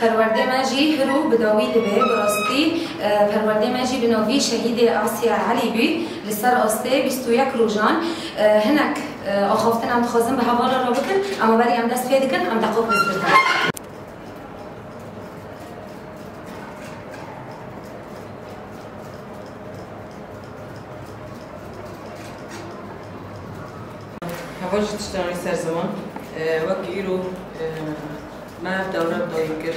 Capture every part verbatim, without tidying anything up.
Perwerdê me jî hiro bi dawî dibe, bi rastî, e, perwerdê me jî bi navî Şehîdê Asya Elî bî, li ser astê bîst û yek rojan, e, hinek, e, axaftin em dixwazin bi hevala re bikin, em berî em dest pê dikin, em deqok lez dikin. Heval ji tiştan wî ser ziman, e, wek îro, e, me ev dewre bi dawî kir.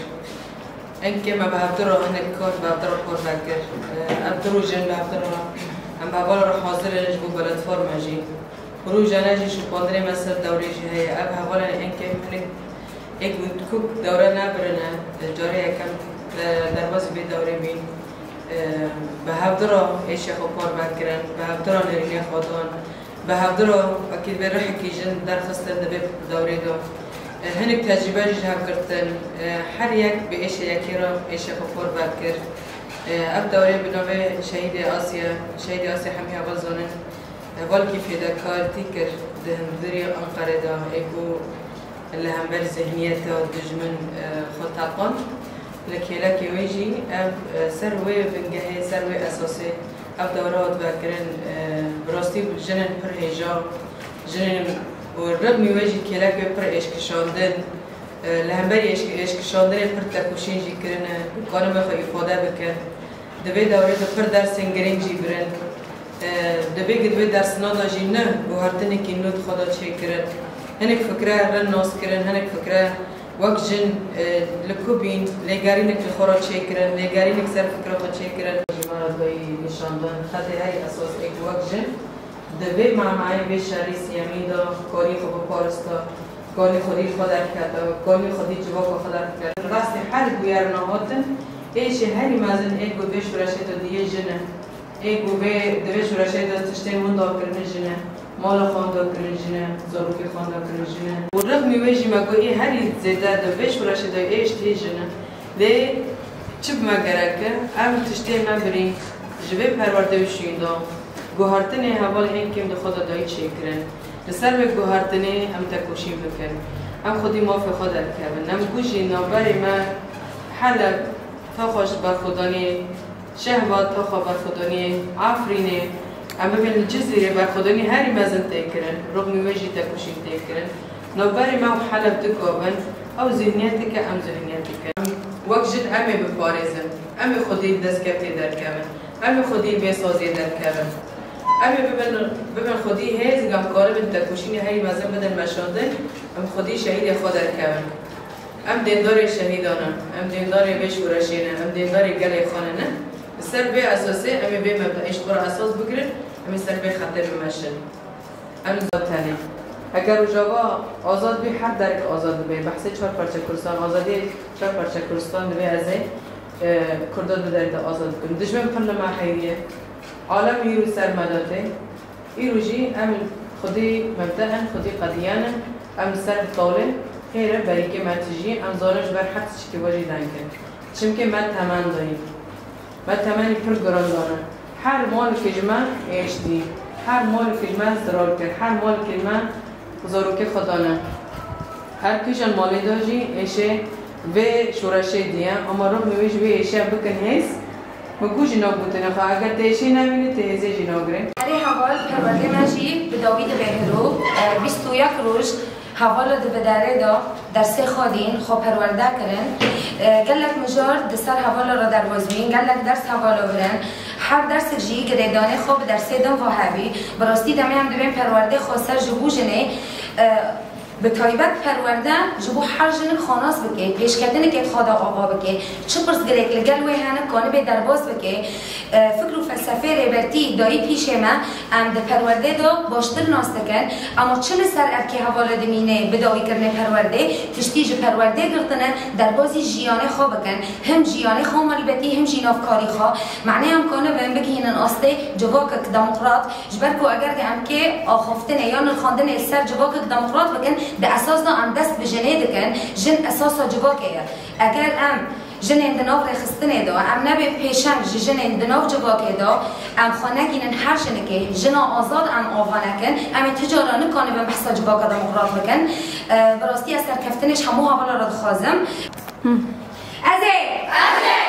Enkê me bi hevdu re hinek kar bi hevdu re parve kir. E, ev du roj in bi hevdu re em bi hevala re hazir in ji bo platforma jî. Rojane jî şopandinê me ser dewrê jî heye. Ev hevalên enkê hinek êk û kuk dewre nebirine, carê yekem, e, derbazî vê dewrê bîn. E, bi hevdu re êşê xwe parve kirin, bi hevdu re nêrînê xwe dan, bi hevdu re wekî divê rihekî jin derxistin di vê dewrê de. E, hinek tecrîbe jî ji hev girtin. E, her yek bi êşê yekê re êşê xwe parve kir. E, ev dewrê bi navê Şehîdê Asya, Şehîdê Asya hemî heval zanin. Hevalkî fêdekartî kir di hundirê Anqerê de, ê ku li hember zihniyeta dijmin, e, xwe teqand. Li kêlekê wê jî ev, e, ser wê bingehê, ser wê esasê ev dewre hat vekirin, e, bi rastî jinên pir hêja, jinên û rixmî wê jî kêlek wê pir êşkişandin, e, li hemberî êşk-, êşkişandinê pir tekoşîn jî kirine, ku kanibe xwe îfade bikin. Di vê dewrê de pir dersên girîng jî birin. E, divê di vê dersina de jî ne guhertinekî nû di xwe de çêkirin. Hinek fikre rind nas kirin, hinek fikre wek jin, e, li ku bîn, lêgerînek li xwe re çêkirin, lêgerînek ser fikra xwe çêkirin. Ji me re dayî nîşandan xetê herî esas ê ku wek jin di vê manayê vê şerî siyemî de karî xwe biparista, karî xwedî xwe derkete, karî xwedî civaka xwe derkete. Rastî her bûyerina hatin, êşê herî mezin ê ku vê şoreşê de diyê jin e. Ê ku vê, di vê şoreşê de tiştên winda kirine jin e, mala xwe winda kirin jin e, zarokê xwe winda kirin jin e. Û rixmî wê jî me got, ê herî zêde di vê şoreşê de êş tê jin e. Lê çi bi me gerek e? Em tiştê me birî ji vê perwerdê û şûnda guhertinê hevalên ên kêm di xwe de dayî çêkirin. Li ser vê guhertinê em tekoşîn bikin. Em xwedî mafê xwe derkevin. Em ku jî navberê me Heleb, Taxaş berxwedanê, Şehba, Taxa berxwedanê, Efrînê, em bibên li Cizîrê berxwedanî herî mezin tê kirin, rixmî wê jî tekoşîn tê kirin. Navberê me û Heleb du gav in, ew zihniyeteke, em zihniyeteke. Wek jin em ê biparêzin, em ê xwedî li destkeftê derkevin, em ê xwedî li vê saziyê derkevin. Em ê bibin, bibin xwedî hêz, em karibin tekoşînê herî mezin bidin meşandin, em xwedî şehîdê xwe derkevin. Em dêndarê şehîdan in, em dêndarê vê şoreşê ne, em dêndarê gelê xwe ne, ne. Li ser vê esasê em ê vê mebdeê ji xwe re esas bigirin, em ê ser vê xetê bimeşin. Em li tenê. Eger Rojava azad bî, her derek azad dibe. Behsê çar parçe Kurdistan, azadiyê çar parçe Kurdistan divê ez ê, e, Kurda di derê de azad bikim. Dijmin pir li me heyriye. Alem îro ser me de tê. Îro jî em xwedî mebde in, xwedî qediyan in, em li ser tawlê hêre berîkê me tijî, em zanin ji ber her tiştekî we jî deng in. Çimkî me temen dayî. Me temenî pir giran dane. Her malekê ji me êş dî. Her malekê ji me zirar kir. Her malekê ji me zarokê xwe dane. Her kîjan malê de jî êşê vê şoreşê diye. Ama rixmê wê ji vê êşe bikin hêz. Min ku jî nav gotinê xwe, eger tu êşê nabînî, tu hêzê jî nagirê. Erê heval, perwerdê me jî bi dawî dibe hiro, e, bîst û yek roj hevala di vê derê de dersê xwe dîn, xwe perwerde kirin. E, gelek mijar di ser hevala re derbas bîn, gelek ders hevala birin. Her dersek jî girêdanê xwe bi dersê din ve hebî. Bi rastî demê em dibên perwerdê xweser ji bo jinê, e, Bi taybet perwerde ji bo her jinik xwe nas bike, pêşketinekê xwe de ava bike, çi pirsgirêk li gel wê hene kanibe derbas bike, e, fikr û felsefeyê Rêbertî dayî pîşê me, em di perwerdê de baştir nas dikin, ema çi li ser erkê hevala dimîne bi dawîkirinê perwerdê, tiştî ji perwerdê girtine, derbazî jiyanê xwe bikin, him jiyanê xwe malbetî, him jî navkarî xwe. Manê em kanibin bigihînin astê civakek demokrat, Ji ber ku eger de em kê axaftinê ya nirxandinê li ser civakek demokrat bikin, Di esas de em dest bi jinê dikin, jin esasa civakê ye. Eger em jinên di nav rêxistinê de, em nebên pêşeng ji jinên di nav civakê de, em xwe negînin her jinikê, jina azad em ava nekin, em ê ti cara nikanibin behsa civaka demokrat bikin. E, bi rastî ez serkeftinê ji hemû hevala re dixwazim. Ez ê!